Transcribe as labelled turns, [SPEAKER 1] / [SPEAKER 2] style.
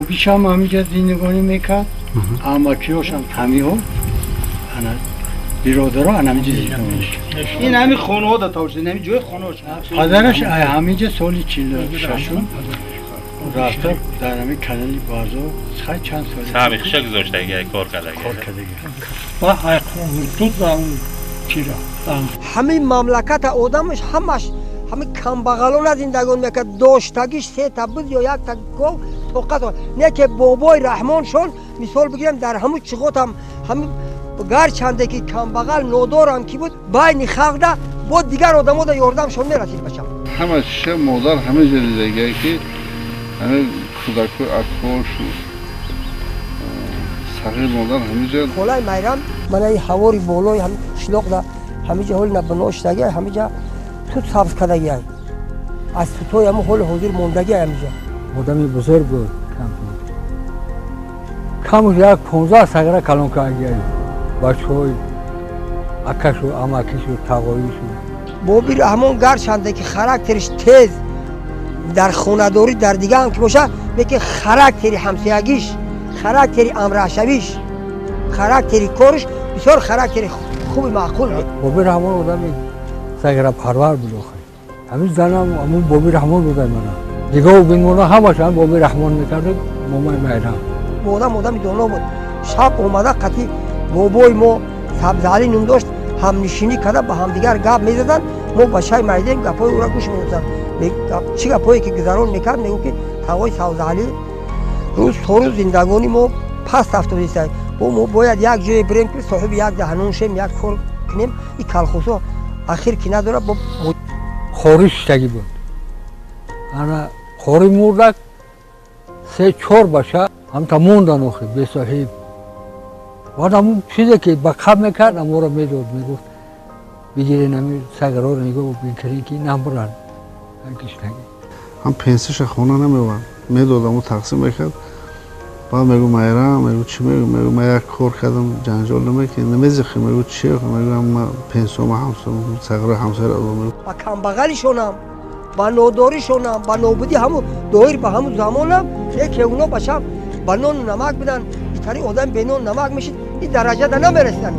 [SPEAKER 1] Бибишам ҳаминҷа зиндагонӣ мекард, амакиёшам ҳамиҳо, ана биродаро ана ҳаминҷа зиндагонӣ мекард.
[SPEAKER 2] Ин ҳами хонаҳо да тавшид, ҳами ҷои хонаҳош.
[SPEAKER 1] Падараш ҳаминҷа соли 46-ум рафта, дар ҳамин канали Барзо хай чанд сол
[SPEAKER 3] саҳми хиша гузоштаги, кор кардаги.
[SPEAKER 1] Кор кардаги.
[SPEAKER 4] Ва тут ва чира.
[SPEAKER 5] Ҳамин мамлаката одамаш ҳамаш ҳамин камбағалона зиндагон мекард. Доштагиш сета буз ё якта гов тоқат. Не ки бобои Раҳмоншон, мисол бигирем, дар ҳамун чиғотам ҳамин, гарчанде ки камбағал нодорам ки буд, байни халқда бо дигар одамода ёрдамшон мерасид, бачам.
[SPEAKER 6] Ҳама чиша модар ҳама ҷо дидагия, ки ҳамин кӯдаку акошу сағир модар ҳамиҷа.
[SPEAKER 5] Холаи Майрам манаи ҳавори болои ҳамин қишлоқда ҳамиҷа ҳоли набиноштагия, ҳамиҷа тут сабз кардагиай, аз тутои ҳамун ҳоли ҳозир мондагиай ҳамиҷа.
[SPEAKER 4] Одами бузург буд. Камуш як 15 сагра калон кардагиай, бачаҳои акашу, амакишу, тағоишу.
[SPEAKER 5] Боби Раҳмон, гарчанде ки характериш тез дар хонадорӣ, дар дига ҳам ки боша, лекин характери ҳамсоягиш, характери амраҳшавиш, характери кориш бисёр характери хуби маъқул буд.
[SPEAKER 4] Боби Раҳмон одами саграпарвар буд. Охир ҳамин занам ҳамун Боби Раҳмон буда. Мана нигоҳу бинмона ҳамаш ҳам Боби Раҳмон мекард, момаи Майрам.
[SPEAKER 5] Одам одами доно буд. Шаб омада қатӣ бобои мо, Сабзалӣ ном дошт, ҳамнишинӣ карда, ба ҳамдигар гап мезаданд. Мо ба шай майдем, гапҳои ӯра гӯш медодам. Чӣ гапҳое ки гузарон мекард, мегӯ ки тағои Савзалӣ, рӯз то рӯз зиндагони мо паст афтодиста, бо мо бояд як ҷое бирем, ки соҳиби як даҳанон шем, як кор кунем. И колхозҳо ахир ки надорад бо.
[SPEAKER 4] Қори шиштагӣ буд. Ана қори мурдак, се чор бача ҳамта мондан, охи бесоҳиб. Баъд ҳамун чизе ки ба қаб мекард, аморо медод, мегуфт: «Бигирен, ҳами сагароро нигоҳ бикунен, ки намбуранд гиштагӣ».
[SPEAKER 6] Ҳам пенсиша хона намеовард, медод, аму тақсим мекард. Баъд мегу: «Майрам», мегу: «Чӣ мегу?» Мегу: «Ман як кор кардам, ҷанҷол намекунӣ, намезихӣ?» Мегу: «Чи?» Мегу: «Пенсиома сағирои ҳамсояро додам».
[SPEAKER 5] Ба камбағалишонам, ба нодоришонам, ба нобудӣ ҳамун доир ба ҳамун замонам, яке уно бачам ба нону намак буданд. Итари одам бе нону намак мешид, ин дараҷада намерасиданд.